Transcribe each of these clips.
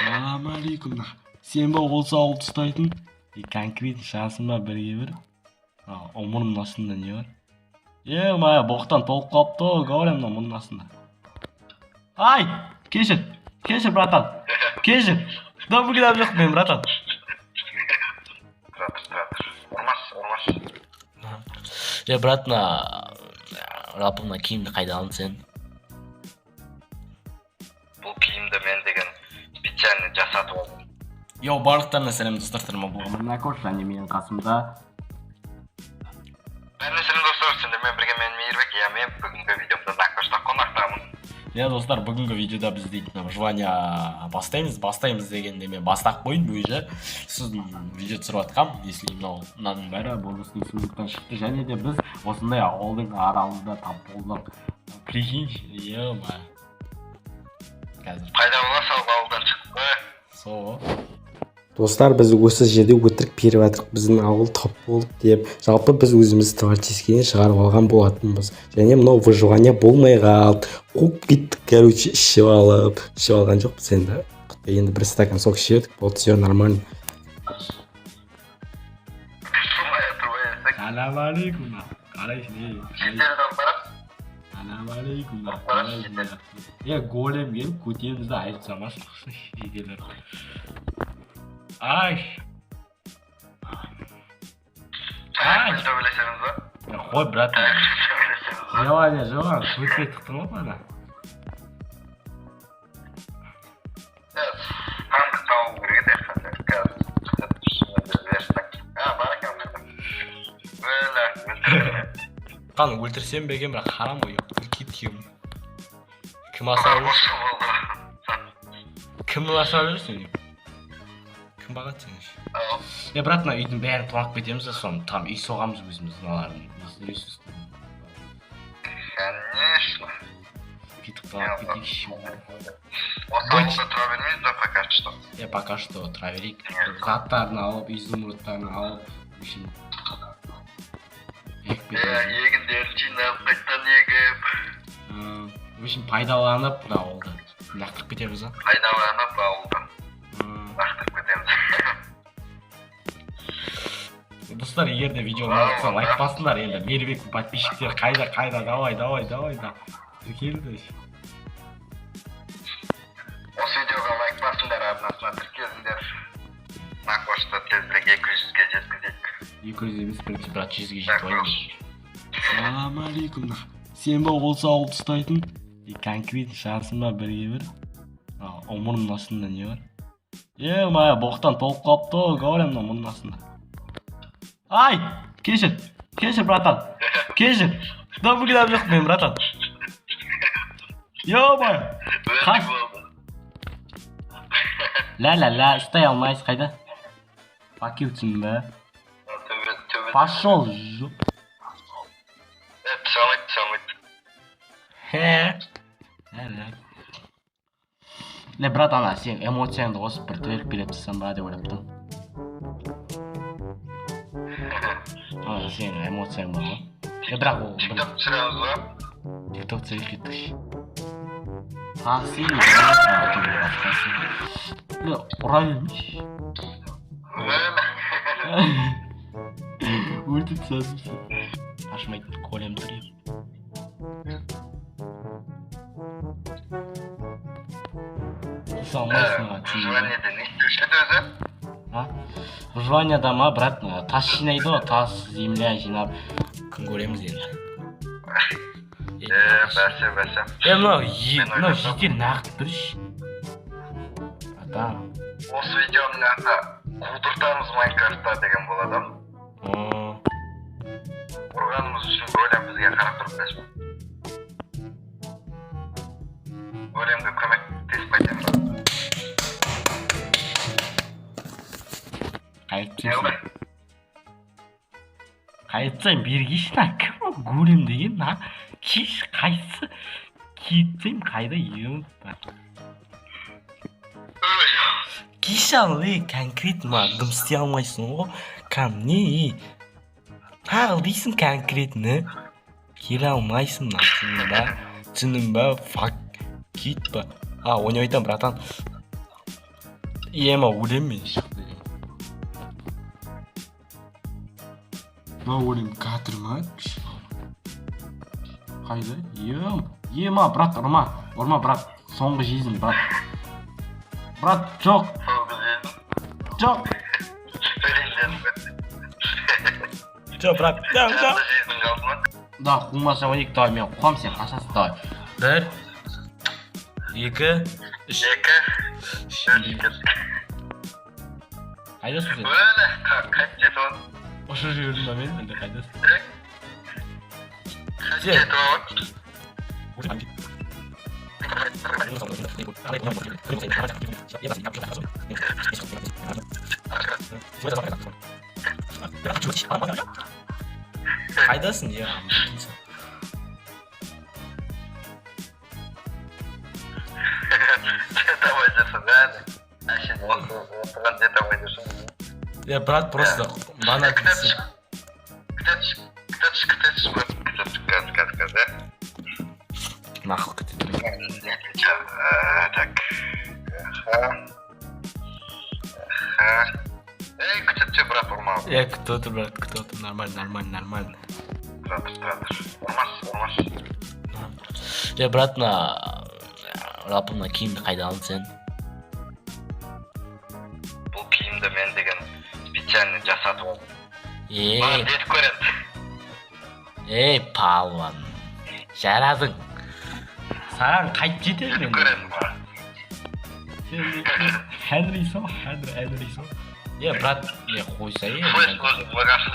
Ассалаумағалейкум. Сен ба осы ауылды ұстайтын? И конкретно шығасың ба бірге бір? Мұрнының астында не бар? Е, мая, боқтан толып қалыпты ғой, говорю, мына мұрнының астында. Ай, кешір, кешір, братан, кешір. Да бүгін жоқ мен, братан. Тұра тұр, тұра тұр. Ұрмас, ұрмас. Е, брат, мына жалпы мына киімді қайда алдың сен? Бұл киімді мен деген специально жасатып алдым. Йоу, барлықтарына сәлем, достар, сіздер Накош және менің қасымда Бәріне сәлем, достар, сендермен бірге мен, Мейірбек, иә, мен бүгінгі видеомда Накошта қонақтамын. Иә, достар, бүгінгі видеода біз дейтін выживание бастаймыз. Бастаймыз дегенде, мен бастап қойдым уже. Сосын видео түсіріп жатқанмын. Если мынау мынаның бәрі бонусный сундуктан шықты және де біз осындай ауылдың аралында тап болдық. Прикинь, е. Қазір Пайда бола салып ауылдан шықты. Сол. Достар, біз осы жерде өтірік беріп жатырық, біздің ауыл топ болды деп. Жалпы біз өзіміз творческийден шығарып алған болатынбыз және мынау выживание болмай қалды, қуып кеттік, короче, ішіп алып, ішіп алған жоқпыз енді, енді бір стакан сок ішіп едік, болды, все нормально. Тұрмай, тұрмай. Ассалаумағалейкум, қалайсың, ей? Шетелден барып, Ассалаумағалейкум, қалайсың? Е, голем келіп көтемізді айырып тастамашы, шетелдер. Ай, ай! Төбелесеміз ба? Қой, брат. Төбелесеміз ба? Желание жоқ, көтпей тықтың ғой мана. Сандық табу керек еді қазір. Қазір верстак. А, бар екен. Өлә, өлтірдім. Қан өлтірсем бе екен, бірақ харам ғой, кет. Кім асырап жүр? Осы болды. Кім асырап жүр сені? Кім бағады сені? Ау. Е, брат, мына үйдің бәрін тонап кетеміз да, соны там үй соғамыз өзіміз мыналардың несін, несін. Конечно. Бүйтіп тонап кетейікші. Осы ауылда тұра бермейміз ба пока что? Е, пока что тұра берейік, заттарын алып, изумрудтарын алып, в общем, егіп Иә, кетеміз. Егіндерін жинап, қайтадан егіп, В общем, пайдаланып мына ауылды лақтырып кетеміз а. Пайдаланып ауылды лақтырып кетеміз. Достар, егер де видео ұнап жатса, лайк басыңдар. Енді Мейірбектің подписчиктері қайда, қайда? Давай, давай, давай да, тіркелді. Осы видеоға лайк басыңдар, арнасына тіркеліңдер. Накошты тезірек 200-ге жеткізейік. 200 емес, бірінші, брат, 100-ге жетіп алайын. Ассалаумағалейкум. Сен ба осы ауылды ұстайтын? И конкретно шығасың ба бірге бір? Мұрнының астында не бар? Е, мая, боқтан толып қалыпты ғой, говорю, мына мұрнының астында. Ай, кешір, кешір, братан, кешір. Да бүгін жоқ мен, братан. Ё-моё! Өтік болды. Ля ля ля, ұстай алмайсыз, қайда? Факелсің ба? Төбе, төбе. Пошел. Е, түсе алмайды, түсе алмайды. Хе. Ля ля. Ле, брат, ана сен эмоцияңды қосып бір тверк билеп тастасам ба деп ойлап тұрмын. Ана сенің эмоцияң бар ғой. Е, бірақ ол бір Тикток түсіреміз ба? Тикток түсіріп кеттік. Таси, ле, ұра бермейші. Өлә. Өлтіріп тастадым сені. Ашмайтын голем тұр еді. Түсе алмайсың оған, түсіндің ба? Выживаниеде не істеуші еді өзі? А? Выживанияда ма, брат, тас жинайды ғой, тас, земля жинап күн көреміз енді. Е, бәсе, бәсе. Е, мынау Мен мынау ойласам- жедел нағып тұршы. Братан. Осы видеоның аты «Қудыртамыз Майнкрафтта» деген болады. О, Ұрғанымыз үшін голем бізге қарап тұрып, білесің. Големге көмектесіп қайтеміз. Қайтып Не тастайсың. қылды? Қайтсаң бергейші, на кім ол голем деген, на кеш қайсы кетсем қайда ем. Кеш ал, ей, конкретно маған дым істей алмайсың ғой. Кәдімгі не, ей? Тағы дейсің, конкретно келе алмайсың мына, түсіндің ба? Түсіндің ба? Фак, кет па? А, ойнап айтамын, братан. Ема өлемін мен шықты. Мына өлем катер ма? Қайда? Ем, ема, брат, ұрма. Ұрма, брат. Соңғы жизнь, брат. Брат, жоқ. Соңғы жизнь. Жоқ. Өлейін дедім. Жоқ, брат. Жоқ, жоқ. Жарты жизнь қалды ма? Да, қумаса ойнайық, давай, мен қуамын, сен қашасың, давай. 1, 2, 3. 2, 3, кеттік. Қайдасың сен? Өлі, қайтып жетіп алдым. Ұшып жібердім ба мен? Енді қайдасың? Қайтып Сен. жетіп алдым. Қайдасың, е? Жете алмай жүрсің, бәрі. Әшейін осыған жете алмай жүрсің. Е, брат, просто бана Күтіп, күтіп, күтіп, күтіп, күтіп, қазір, қазір, қазір. Нахуй күтіп. Так. Аха. Аха. Ей, күтіп тұр, брат, ұрма. Е, күтіп отыр, брат, күтіп отыр. Нормально, нормально, нормально. Тұра тұр, тұра тұр. Ұрмас, ұрмас. Е, брат, мына жалпы мына киімді қайда алдың сен? Бұл киімді мен деген специально жасатып алдым. Ей, Маған жетіп көреді. ей, палуан. Жарадың. Саған қайтып жетемін Жетіп мен. көреді маған. Хенри со, Хенри, Хенри со. Е, брат, е, қойса, е. Флеш өзі бұғасың.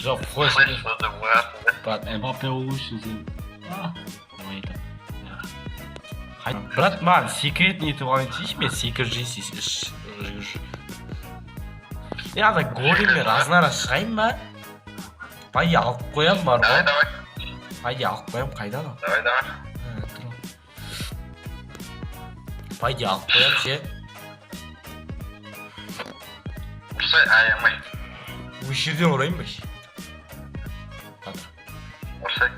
Жоқ, флеш Флеш емес. өзі бұғасың. Брат, Мбаппе болу үшін сен. Ой, это. Брат, маған секрет нетіп алайын десейші, мен секіріп жейсің. Е, ана големмен разын шығайын ба? Бай алып қоямын бар Давай, ғой. давай. Бай алып қоямын, қайда анау? Давай, давай. Ә, тұр. Бай алып қоямын ше. Ұрсай, аямай. Осы жерден ұрайын ба ше? Қазір. Ұрсай.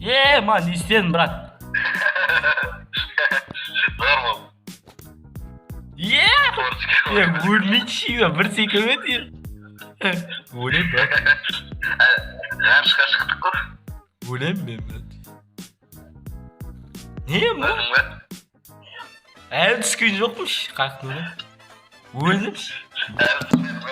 Е, ма, не істедің, брат? Зор болды. Е! Творческий. Е, өлмейінші, бір секірмеді. Өлем, брат. Ғарышқа шықтық қой. Өлем мен, брат. Не, ма? Өлдің бе? Әлі түскен жоқпын ше, қаяқтан өлем? Өлдім ше. Әлі түспедің бе?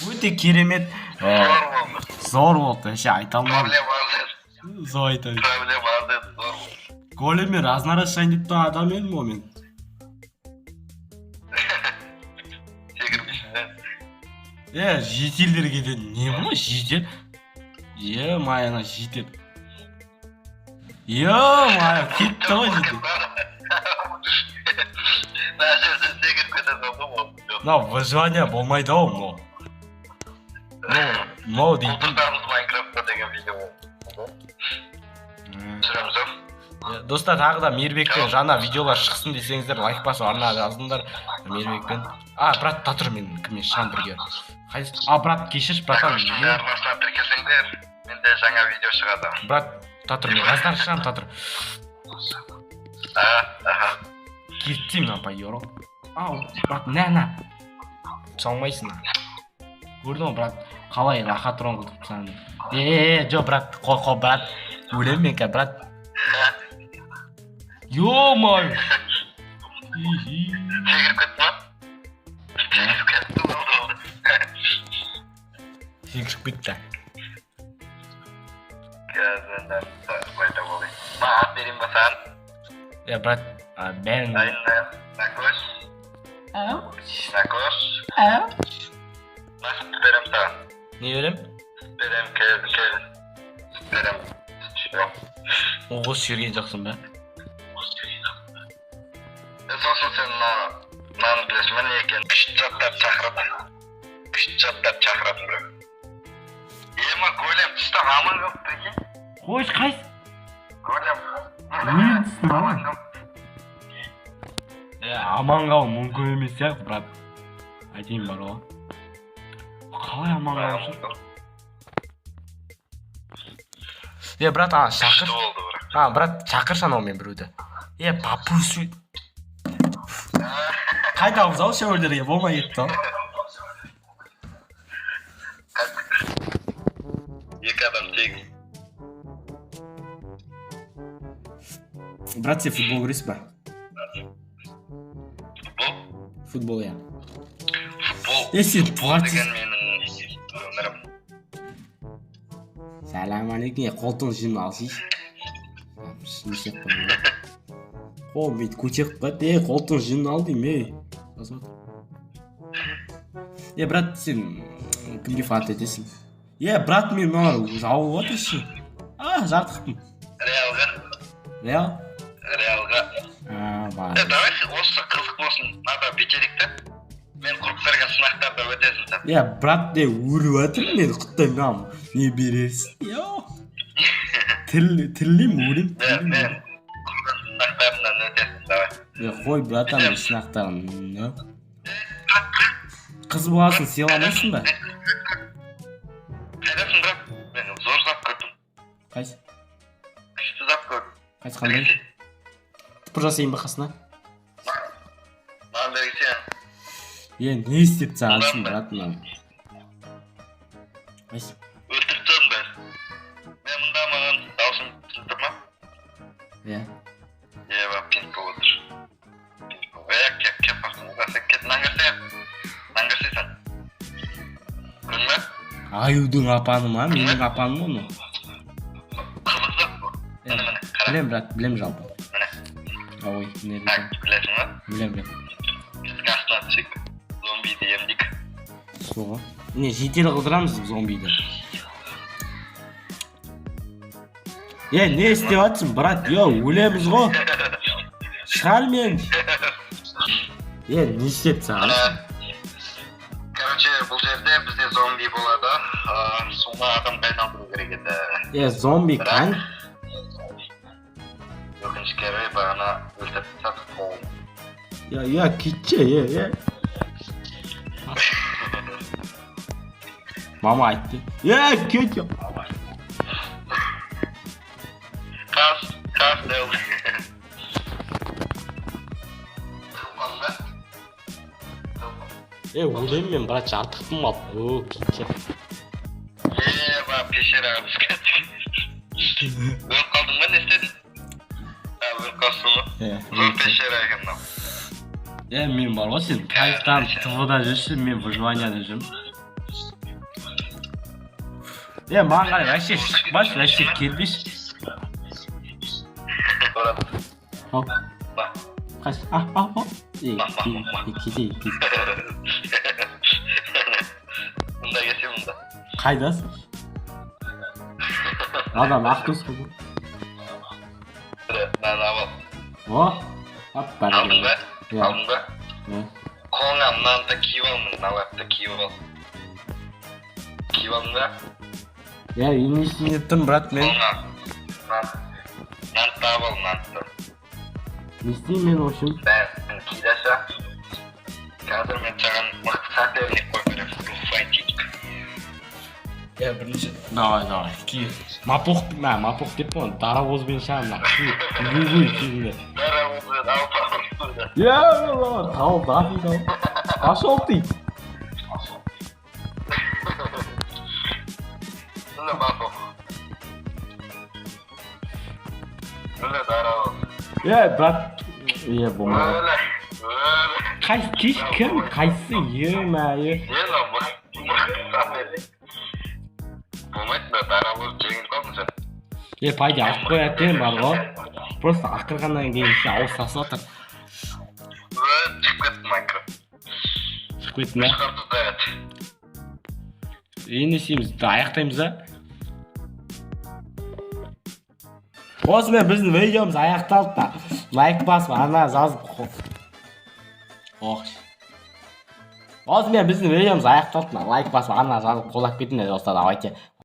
Өте керемет. Зор болды. Зор болды, вообще айта алмадым. Проблема аз еді. Зор айта Проблема аз еді, зор болды. Големмен разын ара шығайын деп тұрған адам едім ғой мен. Секірмейсің бе? Е, жителдерге де не бұл жител? Е, май, ана жител. Е, май, кетті ғой жител. Мына жерде секіріп кетесің ғой, болды. Жоқ. Мынау выживание болмайды ау мынау. Мынау дейтін. Құлдыртамыз Майнкрафтта деген видео болды. Түсіреміз ау. Достар, тағы да Мейірбекпен жаңа видеолар шықсын десеңіздер, лайк басып арнаға жазыңдар. Мейірбекпен. А, брат, та тұр, мен кіммен шығамын бірге. Қайсы? А, брат, кешірші, братан. Арнасына тіркелсеңдер, менде жаңа видео шығады. Брат, та тұр, мен раздан шығамын, та тұр. Аха. Кетсем мына по еро. Ау, брат, на, на. Түсе алмайсың. Көрдің ғой, брат, қалай лохотрон қылып тастадым. Е, е, е, жоқ, брат, қой, қой, брат. Өлемін мен қазір, брат. Ё-моё! Секіріп кетті ма? Секіріп кетті, болды, болды. Секіріп кетті. Қазір енді пайда болайын. Ма, ат берейін ба саған? Е, брат, бәрін... Айна, накош. Накош. На, сүт беремін саған. Не берем? Сүт беремін, кел, кел. Сүт беремін. Сүт. Оғыз жіберген жоқсың ба? Сосын сен мынаны білесің ба не екенін? Күшті заттарды шақырады. Күшті заттарды шақыратын біреу. Ема, голем түсті, аман қалды, прикинь. Қойшы, қайсы? Голем. Өлім түсті ма? Аман қалды. Е, аман қалу мүмкін емес сияқты, брат. Айтайын бар ғой. Қалай аман қалып жүр? Е, брат, ана шақыр. Күшті болды бірақ. А, брат, шақыршы анаумен біреуді. Е, папусу. Қайтамыз ау шәуелдерге, болмай кетті ау. Екі адам тегін. Брат, сен футбол көресің ба? Футбол? Футбол, иә. Футбол Е, сен деген менің өмірім. Сәлем алейкум, е, қолтығын жинап алсайшы. Не істеп қойдың? Қолым бүйтіп көтеріп қояды. Е, қолтығын жинап ал деймін, ей. Жазып отыр. Е, брат, сен кімге фанат етесің? Е, брат, мен мыналар жауып отыр ше. А, жартықпын. Реалға. Реал? Реалға. А, бар. Е, давай осы қызық болсын, надо бүйтелік та. Мен құрып берген сынақтарда өтесің сен. Е, брат, не өліп жатырмын мен, құттай мынау. Не бересің? Йо. Тірілеймін, өлемін, Мен, тірілеймін. мен құрған сынақтарымнан өтесің, давай. Е, қой, братан, мен сынақтарын. Қыз боласың, сыйламайсың ба? Қайдасың, брат? Мен зор зат көрдім. Қайсы? Күшті зат көрдім. Қайсы, қандай? Тыпыр жасайын ба қасына? Маған бергісі. Е, не істеп тастағансың, брат, мынау? Қайсы? Өлтіріп тастадым бәрін. Мен мында, маған дауысым түсініп тұр ма? Иә. Е, ба, пинг болып отыр. Пинг болып. Е, кеп, кеп, кеп, кет, мынаны көрсе. Мынаны көрсе сен. Көрдің бе? Аюдың апаны ма? Менің апаным ғой мынау. Қызық зат бұл. Міне, міне, қара. Білем, брат, білем жалпы. Міне. Ой, не Так, білесің ба? Білем, білем. Бізге астына түсейік. Зомбиді емдейік. Соға. Не, жедел қылдырамыз зомбиді. Е, не істеп жатсың, брат? Йо, өлеміз ғой. Шығар мен. Е, не істеп тастағансың? Короче, бұл жерде бізде зомби болады. Соны адамға айналдыру керек еді. Е, зомби кән? Өкінішке орай, бағана өлтіріп тастадық қолын. Я, я, кетші, е, е. Мама айтты. Е, кет. Қас, қас дәу. Қалдың ба? Е, өлемін мен, брат, жартықпын алып. О, кетші. Е, ба, пещераға түсіп кеттік. Өліп қалдың ба, не істедің? А, өліп қалыпсың ғой. Е, Зор пещера екен мынау. Е, мен бар ғой, сен кайфтан ТВ-да жүрсің, мен выживанияда жүрмін. Е, маған қарай вообще шықпашы, вообще келмеші. Брат, Ау, ба. қайсы? А, а, а. Е, кетейік, кетейік. Мында келсе, мында. Қайдасың? Адам ақтөс қой бұл. Мынаны ал. О, ап, Алдың ба? Иә. Алдың ба? Иә. Қолыңа мынаны да киіп ал, мыналарды да киіп ал. Киіп алдың ба? Иә, не істейін деп тұрмын, брат, мен? Қолыңа. Мынаны тауып ал, мынаны. Не істеймін мен, в общем? Бәрін ки даша. Қазір мен саған мықты соперник қойып беремін. Файтинг. Иә, бірінші. Давай, давай, ки. Мапоқ, мә, мапоқ деп қой, дарабозбен шығамын, мына. Любой кезінде. Дарабозбен алып. Иә, тауып, нафиг ал. Пошел ты. Міне мапоқ. Міне дарабоз. Е, брат. Е, болмайды. Өлі. Өлі. Қайсы кеш кім? Қайсысы? Е, мә, е. Не мынау мықты соперник. Болмайды да, дарабоз жеңіліп қалдың сен. Е, по идее, алып қояды екен бар ғой. Просто ақырғаннан кейін ше ауыз тасып жатыр. Ө, шығып кетті Майнкрафт. Шығып кетті ме? Шығарды да. Енді не істейміз? Аяқтаймыз да? Осымен біздің видеомыз аяқталды да. Лайк басып, ана жазып ох. Осымен біздің видеомыз аяқталды. Лайк басып, ана жазып қолдап кетіңдер, достар, давайте.